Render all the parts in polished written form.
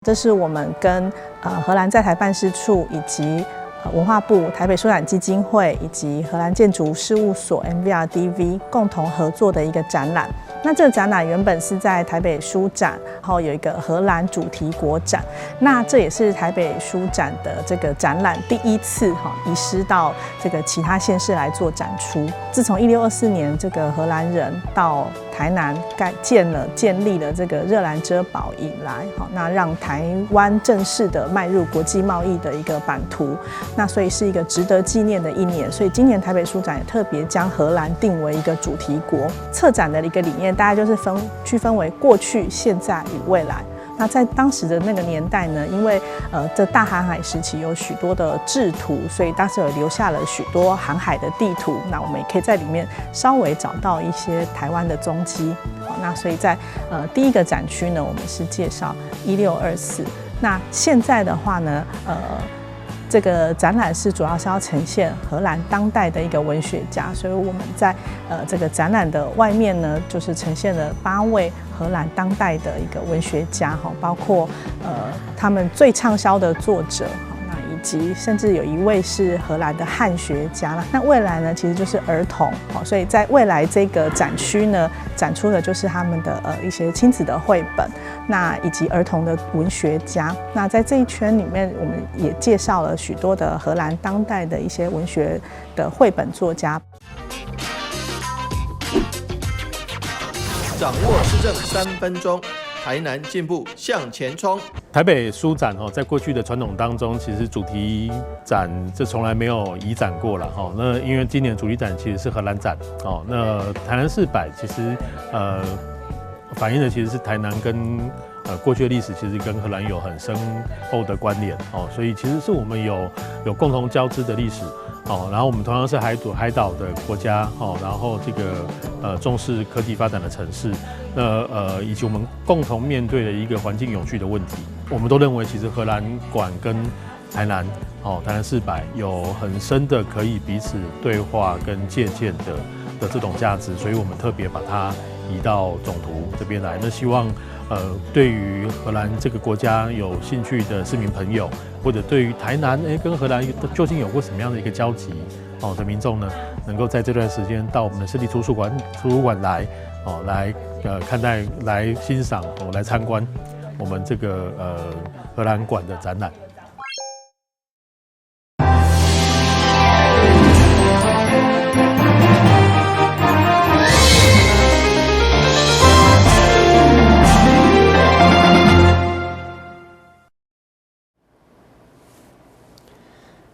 這是我們跟荷蘭在台辦事處以及文化部台北書展基金會以及荷蘭建築事務所 MVRDV 共同合作的一個展覽。那這個展覽原本是在台北書展，然後有一個荷蘭主題國展。那這也是台北書展的這個展覽第一次哈移師到這個其他縣市來做展出。自從1624年這個荷蘭人到台南蓋建了建立了這個熱蘭遮堡以來，好，那讓台灣正式的邁入國際貿易的一個版圖。那所以是一個值得紀念的一年。所以今年台北書展也特別將荷蘭定為一個主題國。策展的一個理念，大概就是分區分為過去、現在與未來。那在當時的那個年代呢，因為這大航海時期有許多的製圖，所以當時有留下了許多航海的地圖。那我們也可以在裡面稍微找到一些台灣的蹤跡。好，那所以在第一個展區呢，我們是介紹1624。那現在的話呢，這個展覽是主要是要呈現荷蘭當代的一個文學家，所以我們在這個展覽的外面呢，就是呈現了八位荷蘭當代的一個文學家，哈，包括他們最暢銷的作者，那以及甚至有一位是荷蘭的漢學家啦。那未來呢，其實就是兒童，所以在未來這個展區呢，展出的就是他們的一些親子的繪本，那以及兒童的文學家。那在這一圈裡面，我們也介紹了許多的荷蘭當代的一些文學的繪本作家。掌握市政3分鐘，台南進步向前衝。台北書展哦，在過去的傳統當中，其實主題展這從來沒有移展過了哈。那因為今年主題展其實是荷蘭展哦，那台南市擺其實反映的其實是台南跟過去的歷史其實跟荷蘭有很深厚的關聯哦，所以其實是我們有共同交織的歷史哦。然後我們同樣是海島的國家哦，然後這個重視科技發展的城市，那以及我們共同面對的一個環境永續的問題，我們都認為其實荷蘭館跟台南哦，台南市擺有很深的可以彼此對話跟借鑑的這種價值，所以我們特別把它移到總圖這邊來。那希望對於荷蘭這個國家有興趣的市民朋友，或者對於台南跟荷蘭究竟有過什麼樣的一個交集哦的民眾呢，能夠在這段時間到我們的市立圖書館來哦，來看待、來欣賞、哦來參觀我們這個荷蘭館的展覽。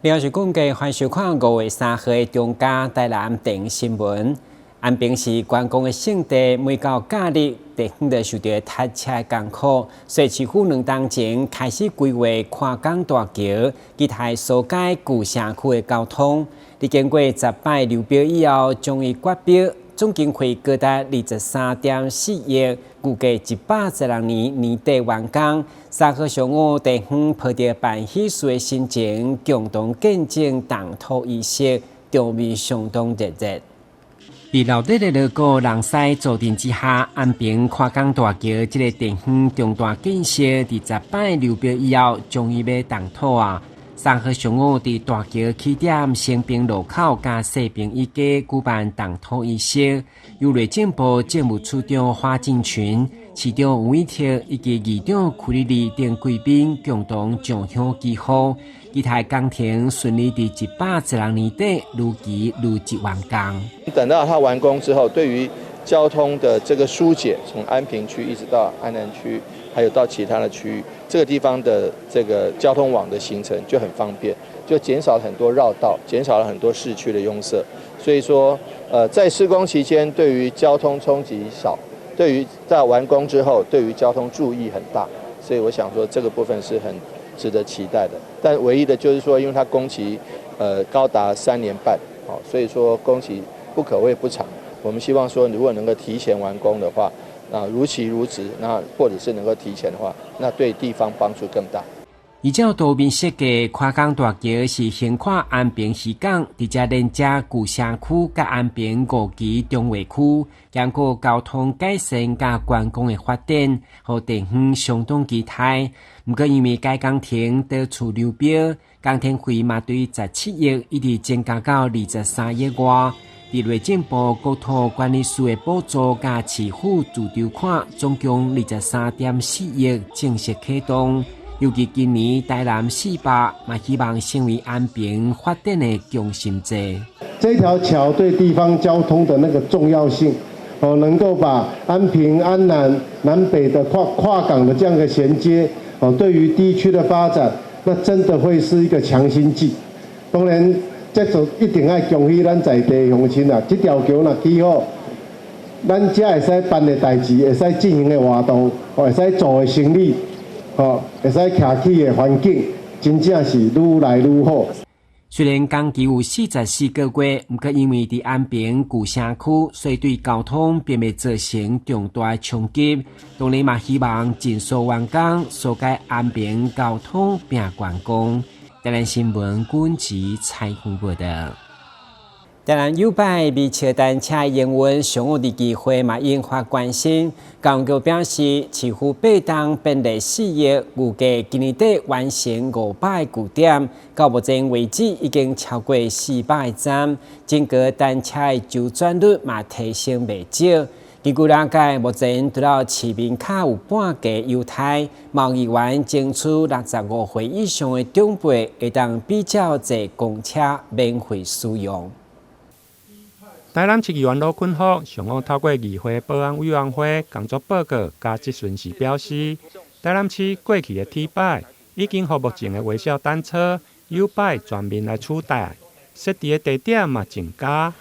另外是估計歡迎收看5月3號的中嘉台南電新聞。安平是觀光的勝地，每到假日，地方就受著塞車的艱苦。所以市府2冬前開始規劃跨港大橋，期待疏解舊城區的交通。佇經過10擺流標以後，終於決標，總經費高達23.4億，預計116年年底完工。3號上午，地方抱著辦喜事的心情，共同見證動土儀式，場面相當熱烈。佇鬧熱的鑼鼓人獅助陣之下，安平跨港大橋這個地方重大建設，佇10擺流標以後，終於欲動土啊！3號上午，佇大橋起點升平路口佮西平一街舉辦動土儀式，由內政部政務處長花敬群、市長吳偉哲以及議長屈里里等貴賓共同上香祈福，期待工程順利佇116年底如期如質完工。等到它完工之後，對於交通的這個疏解，從安平區一直到安南區，還有到其他的區域，這個地方的這個交通網的形成就很方便，就減少了很多繞道，減少了很多市區的擁塞。所以說，在施工期間，對於交通衝擊少，對於在完工之後，對於交通助益很大。所以我想說，這個部分是很值得期待的。但唯一的就是說，因為它工期，高達3年半，哦，所以說工期不可謂不長。我們希望說，如果能夠提前完工的話，啊，如期如質，那或者是能夠提前的話，那對地方幫助更大。依照圖面設計，跨港大橋是橫跨安平漁港，直接連接舊城區佮安平五期重劃區，兼顧交通改善佮觀光的發展，予地方相當期待。毋過因為該工程多處流標，工程費嘛對17億一直增加到23億外。佇內政部國土管理署的補助佮市府自籌款，總共23.4億正式啟動。尤其今年台南四百嘛，希望成為安平發展的中心地。這條橋對地方交通的那個重要性，哦，能夠把安平、安南、南北的跨跨港的這樣一個銜接，哦，對於地區的發展，那真的會是一個強心劑。當然，這就一定愛恭喜咱在地鄉親啊！這條橋若起好，咱遮會使辦的代誌，會使進行的活動，會使做的生意。吼，會使徛起的環境，真正是愈來愈好。雖然工期有44個月，毋過因為佇安平舊城區，所以對交通並袂造成重大的衝擊。當然嘛，希望盡速完工，疏解安平交通並觀光。台南新聞軍籍採訪報道。台南 YouBike 微笑單車營運上午佇議會嘛引發關心，交通局表示，市府8冬便利4億，預計今年底完成500個據點，到目前為止已經超過400站，整個單車的周轉率嘛提升袂少。根據了解，目前除了市民卡有半價優待，嘛有議員爭取65歲以上的長輩會當比照坐公車免費使用。台南市議員盧坤福上午透過議會保安委員會工作報告佮質詢時表示，台南市過去的 T 擺已經予目前的微笑單車 YouBike 全面來取代，設置的地點嘛增加。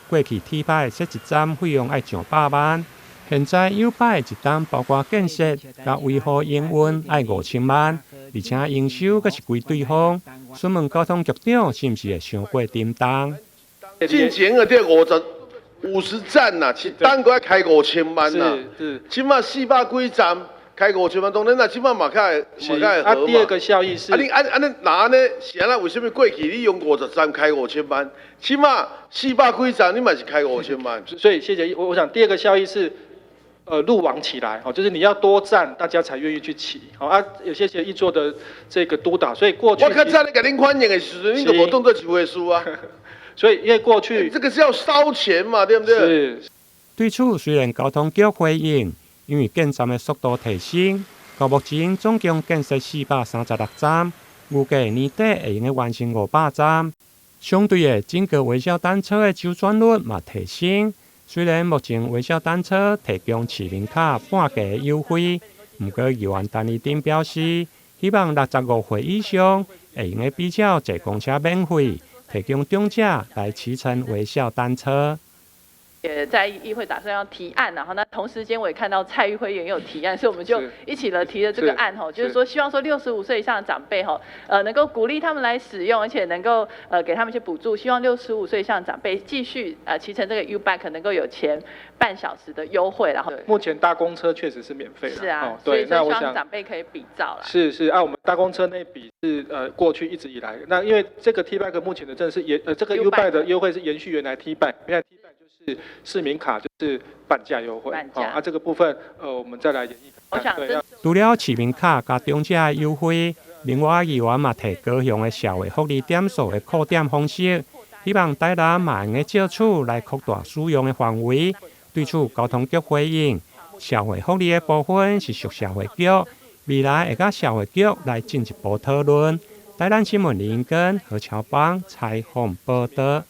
過去 T 擺設一站費用愛上百萬，現在 YouBike 一冬包括建設佮維護營運愛5000萬，而且營收閣是歸對方。詢問交通局長是毋是會傷過沉重？進前的這50站呐，一冬閣愛開五千萬呐。這馬四百幾站開五千萬，當然啦，這馬嘛較會嘛較會啊，第二個效益是。啊，你按按呢，若按呢是按怎？為什麼過去你用五十站開五千萬，這馬四百幾站你嘛是開五千萬？所以謝謝我，我想第二個效益是，路網起來，哦，就是你要多站，大家才願意去騎。好啊，有些謝議座的這個督導，所以過去。我較早咧共恁反映的時陣，恁就無當做一回事啊。所以，因為過去這個是要燒錢嘛，對不對？是。對此，雖然交通局回應，因為建站的速度提升，到目前總共建設436站，預計年底會用得完成500站。相對的，整個微笑單車的周轉率嘛提升。雖然目前微笑單車提供市民卡半價優惠，毋過議員陳怡貞表示，希望65歲以上會用得比照坐公車免費，提供長者來騎乘微笑單車。也在議會打算要提案，然後那同時間我也看到蔡玉輝也有提案，所以我們就一起了提了這個案吼，就是說希望說65歲以上的長輩吼，能夠鼓勵他們來使用，而且能夠給他們一些補助，希望65歲以上的長輩繼續騎乘這個 YouBike 能夠有前半小時的優惠，然後目前搭公車確實是免費的，是啊，對，那我想長輩可以比照啦。是是，啊，我們搭公車那筆是過去一直以來，那因為這個 T Bike 目前的正是這個 YouBike 的優惠是延續原來 T Bike，原來 T Bike 就是市民卡就是半價優惠，半價啊，這個部分我們再來研議。我想，除了市民卡佮長者的優惠，另外議員嘛提高雄的社會福利點數的擴點方式，希望台南嘛會用藉此來擴大使用的範圍。對此，交通局回應，社會福利的部分是屬社會局，未來會佮社會局來進一步討論。台南新聞林根何喬邦採訪報道。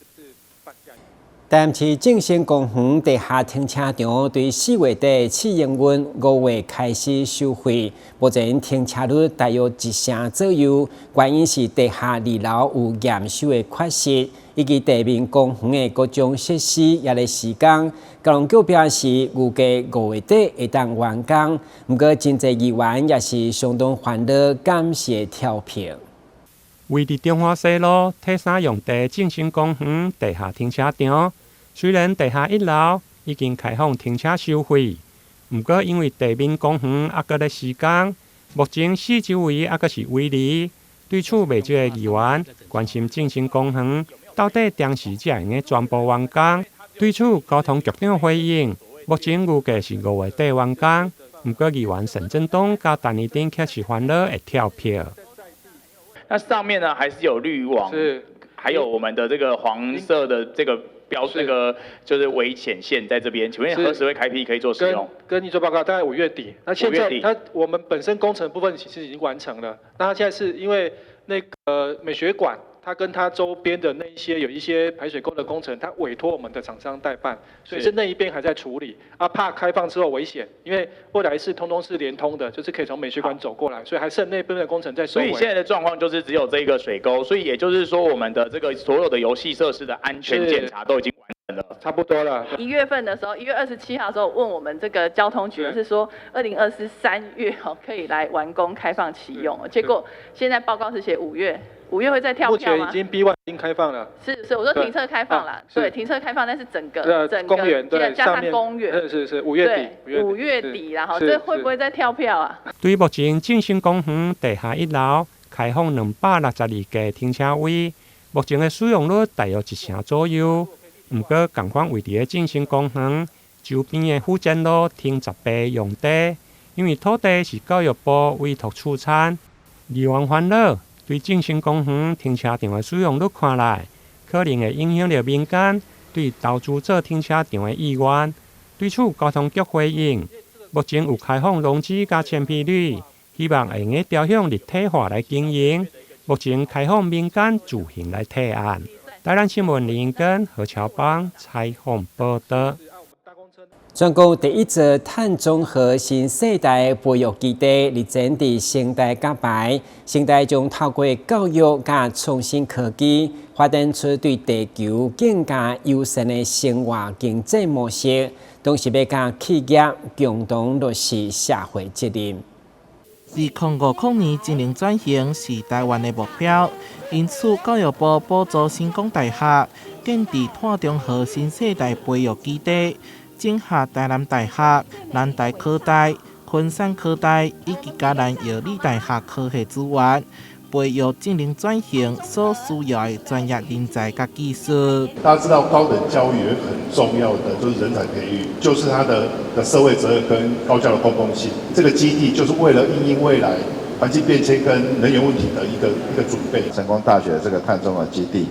台南市正興公園地下停車場對4月底試營運，5月開始收費。目前停車率大約一成左右，原因是地下二樓有驗收的缺失，以及地面公園的各種設施也咧施工。交通局表示，預計5月底會當完工。毋過，真濟議員也是相當煩惱，感謝調評。位佇中華西路鐵三用地正興公園地下停車場，雖然地下一樓已經開放停車收費，毋過因為地面公園猶閣咧施工，目前四周圍猶閣是圍籬，對此袂少的議員關心正興公園到底當時才會用全部完工。對此，交通局長回應，目前預計是5月底完工。毋過議員沈振東佮陳怡貞卻是煩惱會跳票。那上面呢，還是有濾網，是，還有我們的這個黃色的這個標，那個就是危險線在這邊。請問何時會開闢可以做使用？跟你做報告，大概5月底。那現在，它我們本身工程部分其實已經完成了。那現在是因為那個美學館，它跟它周邊的那一些有一些排水溝的工程，它委託我們的廠商代辦，所以是那一邊還在處理。啊，怕開放之後危險，因為未來是通通是連通的，就是可以從美學館走過來，所以還剩那邊的工程在收尾。所以現在的狀況就是只有這個水溝，所以也就是說我們的這個所有的遊戲設施的安全檢查都已經完成了，差不多了。1月份的時候，1月27號的時候問我們這個交通局是說，2024 3月哦可以來完工開放啟用，結果現在報告是寫五月。5月會再跳票嗎？目前已經 B1 已經開放了。是是，我說停車開放了，對，停車開放，但是整個整個公園對，加上公園，是是是，5月底，5月底啦，哈，這會不會再跳票啊？對目前正興公園地下一樓開放262個停車位，目前的使用率大約1成左右。毋過仝款位佇咧正興公園周邊的府前路停10倍用地，因為土地是教育部委託出產，議員煩惱。對正興公園停車場的使用率看來，可能會影響著民間對投資做停車場的意願。對此，交通局回應，目前有開放融資佮簽批率，希望會用得朝向立體化來經營。目前開放民間自行來提案。台南新聞林英根何喬邦採訪報導。全國第一座碳中和新世代培育基地日前佇成大揭牌，成大將透過教育佮創新科技，發展出對地球更加友善的生活經濟模式，同時欲佮企業共同落實社會責任。2050年淨零轉型是台灣的目標，因此教育部補助成功大學建置碳中和新世代培育基地。整合台南大學、南台科大、昆山科大以及嘉南藥理大學科學資源，培育淨零轉型所需要的專業人才佮技術。大家知道高等教育有很重要的就是人才培育，就是它的社會責任跟高教的公共性。這個基地就是為了因應未來環境變遷跟能源問題的一個準備。成功大學這個碳中和基地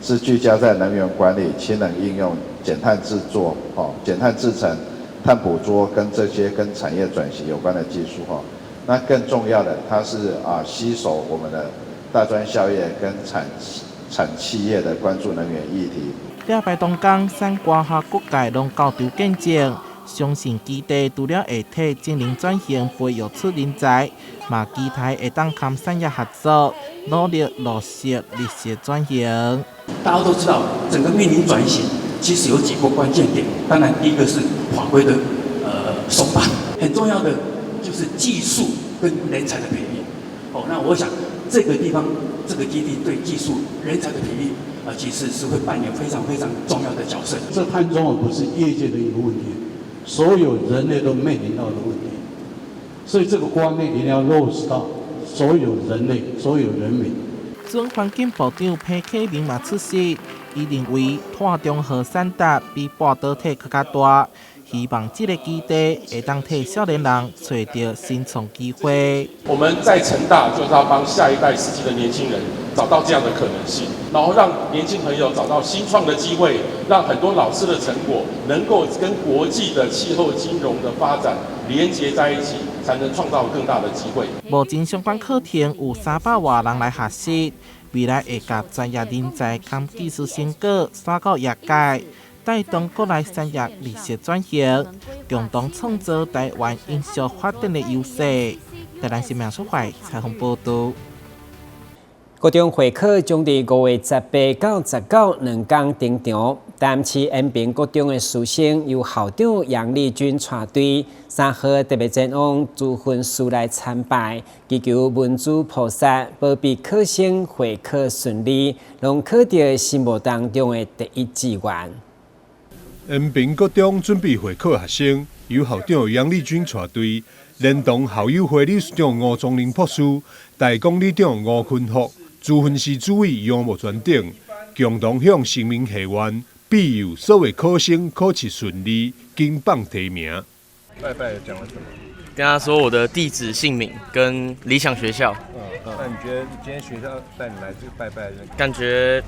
是聚焦在能源管理、氫能應用、減碳製作、哦減碳製程、碳捕捉跟這些跟產業轉型有關的技術，哈。那更重要的，它是啊攜手我們的大專校院跟產企業的關注能源議題。揭牌當工，產官學各界攏到場見證，相信基地除了會替淨零轉型培育出人才，嘛期待會當和產業合作，努力落實綠色轉型。大家都知道，整個面臨轉型，其實有幾個關鍵點。當然，第一個是法規的鬆綁，很重要的就是技術跟人才的培育。哦，那我想這個地方這個基地對技術人才的培育啊，其實是會扮演非常非常重要的角色。這碳中和不是業界的一個問題，所有人類都面臨到的問題，所以這個觀念一定要落實到所有人類、所有人民。準環境部長彭啟明嘛出席，伊認為碳中和產值比半導體閣較大，希望這個基地會當替少年人揣著新創機會。我們在成大就是要幫下一代世紀的年輕人找到這樣的可能性，然後讓年輕朋友找到新創的機會，讓很多老師的成果能夠跟國際的氣候金融的發展連結在一起，才能創造更大的機會。目前相關課程有300外人來學習，未來會共專業人才佮技術成果徙到業界，帶動國內產業綠色轉型，共同創造台灣永續發展的優勢。台南新聞出懷採訪報導。國中會考將佇5月18到19兩工登場，台南市延平國中的師生由校長楊麗君帶隊，3號特別前往祖墳寺來參拜，祈求文殊菩薩保庇考生會考順利，攏考著心目當中的第一志願。延平國中準備會考學生，由校長楊麗君帶隊，連同校友會理事長吳宗寧博士、大講理長吳坤福、資分室主委楊木全等，共同向神明許願，庇佑所有考生考試順利，金榜題名。拜拜講了什麼？跟他說我的地址、姓名跟理想學校。嗯，那你覺得今天學校帶你來這個拜拜，感覺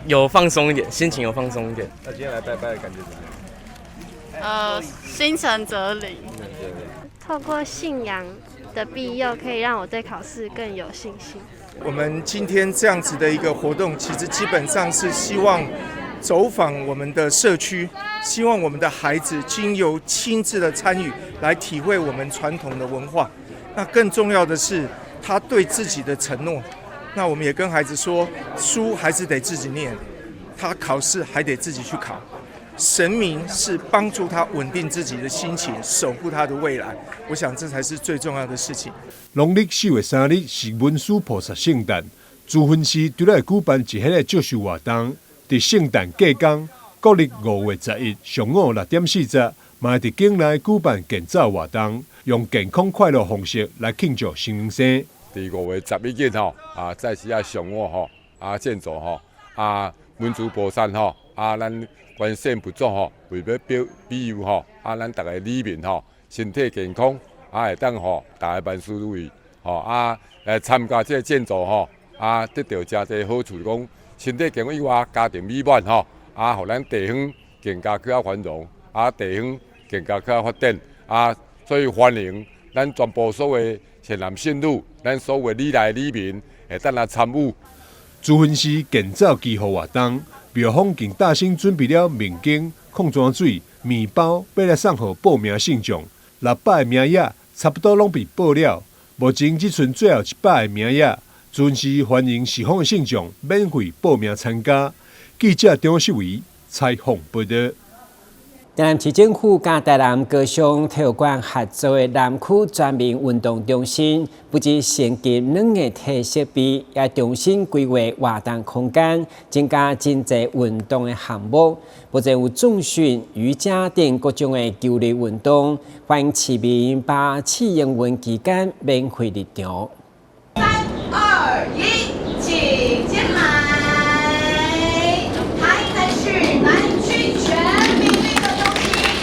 有放鬆一點，心情有放鬆一點。那今天來拜拜的感覺怎麼樣？心誠則靈。透過信仰的庇佑，可以讓我對考試更有信心。我們今天這樣子的一個活動，其實基本上是希望走訪我們的社區，希望我們的孩子經由親自的參與來體會我們傳統的文化。那更重要的是，他對自己的承諾。那我們也跟孩子說，書還是得自己念，他考試還得自己去考。神明是幫助他穩定自己的心情，守護他的未來。我想這才是最重要的事情。農曆4月3日是文殊菩薩聖誕，慈雲寺除了會舉辦一系列祝壽活動，佇聖誕隔工，國曆5月11上午6點40，嘛會佇境內舉辦健走活動，用健康快樂方式來慶祝神明生。佇5月11日吼，啊，早時仔上午吼，啊，健走吼，啊，文殊菩薩吼，啊，咱觀世音菩薩吼，為欲保庇佑吼，啊，咱逐个里民吼，身體健康，啊，會當吼，逐个萬事如意，吼，啊，來參加這个健走吼，啊，得著誠濟好處，講身體健康以外，家庭美滿吼，啊，予咱地方更加較繁榮，啊，地方更加較發展，啊，所以歡迎咱全部所有善男信女，咱所有里內里民會當來參與。慈雲寺健走祈福活動，廟方經大心準備了麵羹、礦泉水、麵包，欲來送予報名信眾。600個名額差不多攏被報了，目前只賰最後100個名額。慈雲寺歡迎四方的信眾免費報名參加。記者張世維採訪報道。台南市政府佮台南高商體育館合作的南區全民運動中心，不只升級軟硬體設備，也重新規劃活動空間，增加真濟運動的項目，不僅有重訓、瑜伽等各種的球類運動，歡迎市民把試營運期間免費入場。 3、2、1，請進來。台南市南區全民運動中心正式揭牌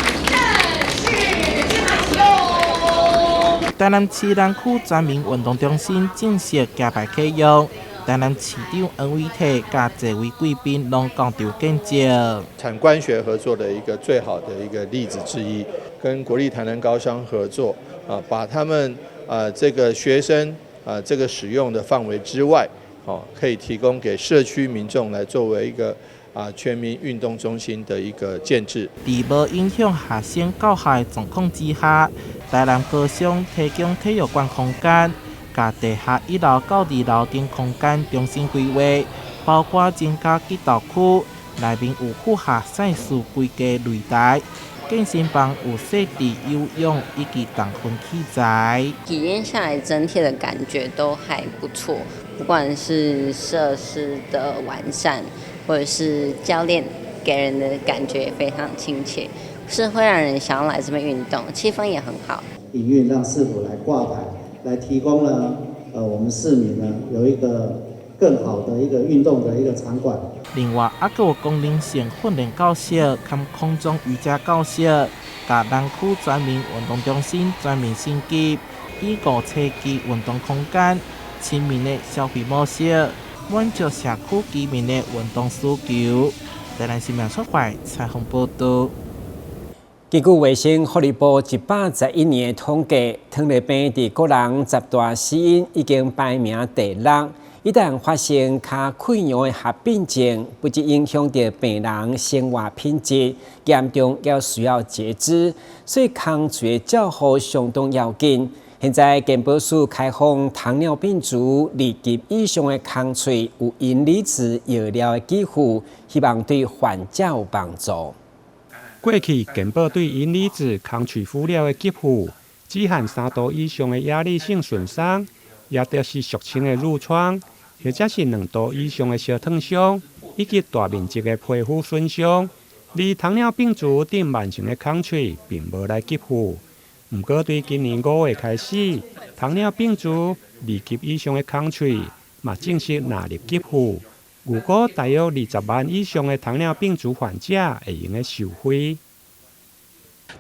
啟用。台南市南區全民運動中心正式揭牌啟用，台南市長黃偉哲佮這位貴賓攏到場見證。產官學合作的一個最好的一個例子之一，跟國立台南高商合作啊，把他們啊這個學生啊這個使用的範圍之外，哦，可以提供給社區民眾來作為一個啊全民運動中心的一個建置。佇無影響學生教學的狀況之下，台南高商提供體育館空間，共地下一樓到二樓等空間重新規劃，包括增加激鬥區，內面有符合賽事規格擂台，健身房有設置有氧以及重訓器材。體驗下來，整體的感覺都還不錯，不管是設施的完善，或者是教練給人的感覺也非常親切，是會讓人想要來這邊運動，氣氛也很好。營運讓市府來掛牌，來提供呢，我們市民呢有一個更好的一個運動的一個場館。另外，猶閣有功能性訓練教室、兼空中瑜伽教室，佮南區全民運動中心全面升級，以5車機運動空間、親民的消費模式，滿足社區居民的運動需求。台南新聞出發採訪報道。根據衛生福利部111年的統計，糖尿病佇國人十大死因已經排名第六。一旦發生跤潰瘍的合併症，不只影響著病人生活品質，嚴重要需要截肢，所以空喙的照護相當要緊。現在健保署開放糖尿病族二級以上的空喙有銀離子藥療的給付，希望對患者有幫助。過去健保對銀離子空喙輔療的給付，只限3度以上的壓力性損傷，也就是俗稱的褥瘡，或者是2度以上的燒燙傷，以及大面積的皮膚損傷。而糖尿病足等慢性的空喙並無來給付。毋過對今年5月開始，糖尿病足二級以上的空喙嘛正式納入給付。預估大約20萬以上的糖尿病足患者會用得受惠。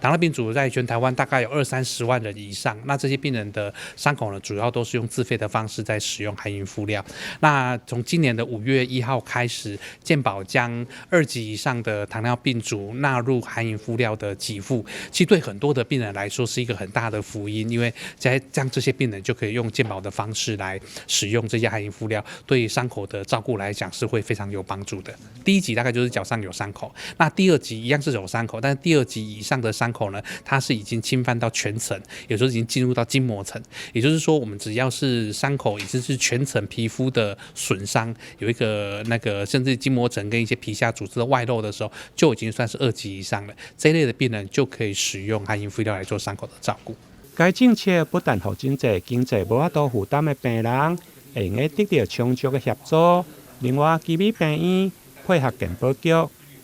糖尿病足在全台灣大概有二三十萬人以上，那這些病人的傷口呢，主要都是用自費的方式在使用含銀敷料。那從今年的5月1號開始，健保將2級以上的糖尿病足納入含銀敷料的給付，其實對很多的病人來說是一個很大的福音，因為在這樣這些病人就可以用健保的方式來使用這些含銀敷料，對傷口的照顧來講是會非常有幫助的。第一級大概就是腳上有傷口，那第二級一樣是有傷口，但是第二級以上的傷口呢，它是已經侵犯到全層，有時候已經進入到筋膜層，也就是說，我們只要是傷口已經是全層皮膚的損傷，有一個那個甚至筋膜層跟一些皮下組織的外露的時候，就已經算是2級以上了。這一類的病人就可以使用含銀敷料來做傷口的照顧。該政策不但予真濟經濟無法度負擔的病人會用得得到充足的協助，另外，旗美病院配合健保局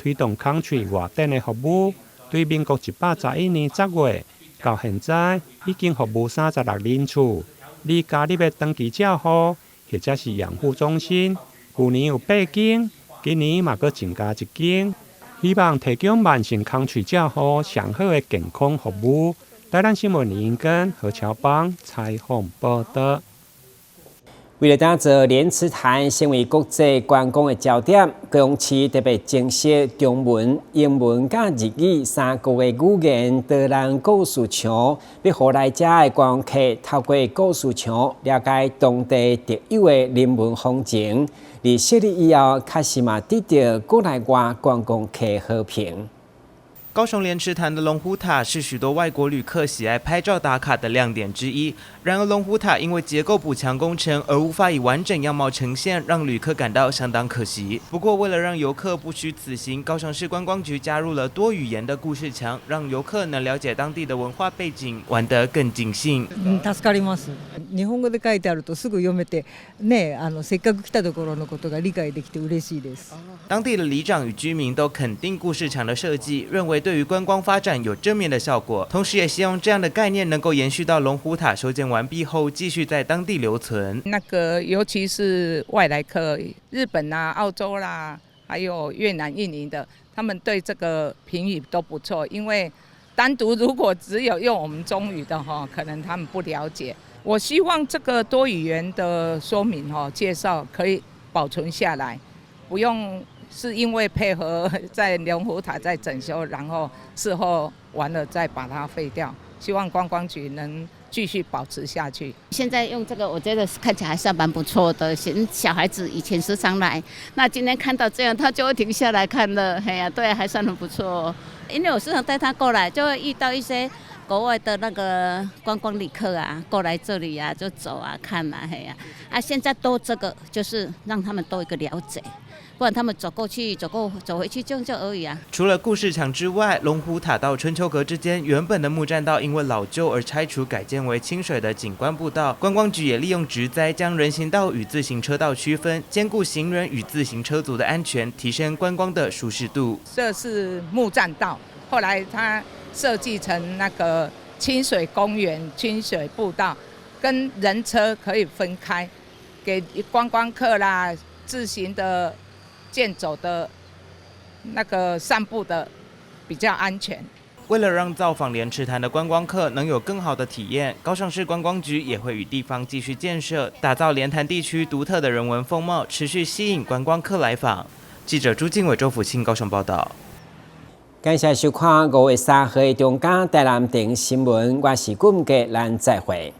推動空喙外展的服務。對民國111年10月到現在，已經服務36人次。而加入的長期照護或者是養護中心，舊年有八間，今年嘛閣增加一間，希望提供慢性空喙照護上好的健康服務。台南新聞林英根何喬邦採訪報導。為了打造蓮池潭成為國際觀光的焦點，高雄市特別增設中文、英文佮日語三國的語言導覽故事牆，欲予來遮的觀光客透過故事牆了解當地特有的人文風情。而設立以後，確實嘛得到國內外觀光客好評。高雄蓮池潭的龍虎塔是許多外國旅客喜愛拍照打卡的亮點之一。然而，龍虎塔因為結構補強工程而無法以完整樣貌呈現，讓旅客感到相當可惜。不過，為了讓遊客不虛此行，高雄市觀光局加入了多語言的故事牆，讓遊客能了解當地的文化背景，玩得更盡興。嗯，助かります。日本語で書いてあるとすぐ読めて、ね、せっかく来たところのことが理解できて嬉しいです。當地的里長與居民都肯定故事牆的設計，認為對於觀光發展有正面的效果，同時也希望這樣的概念能夠延續到龍虎塔修建完畢後，繼續在當地留存。那個尤其是外來客，日本啊、澳洲啦，還有越南、印尼的，他們對這個評語都不錯。因為單獨如果只有用我們中語的哈，可能他們不了解。我希望這個多語言的說明哈介紹可以保存下來，不用。是因為配合在龍虎塔在整修，然後事後完了再把它廢掉。希望觀光局能繼續保持下去。現在用這個，我覺得看起來還算蠻不錯的。小孩子以前時常來，那今天看到這樣，他就會停下來看了。嘿呀，對，還算很不錯。因為我時常帶他過來，就會遇到一些國外的那個觀光旅客啊，過來這裡啊，就走啊看啊，嘿呀。啊，現在多這個，就是讓他們多一個了解。不然他們走過去、走過走回去就而已啊。除了故事牆之外，龍虎塔到春秋閣之間原本的木棧道因為老舊而拆除，改建為清水的景觀步道。觀光局也利用植栽將人行道與自行車道區分，兼顧行人與自行車族的安全，提升觀光的舒適度。這是木棧道，後來它設計成那個清水公園、清水步道，跟人車可以分開，給觀光客啦、自行的。健走的、那個散步的比較安全。為了讓造訪蓮池潭的觀光客能有更好的體驗，高雄市觀光局也會與地方繼續建設，打造蓮潭地區獨特的人文風貌，持續吸引觀光客來訪。記者朱敬偉、周福慶高雄報道。感謝收看5月3號的中嘉台南電新聞，我是顧杰，咱再會。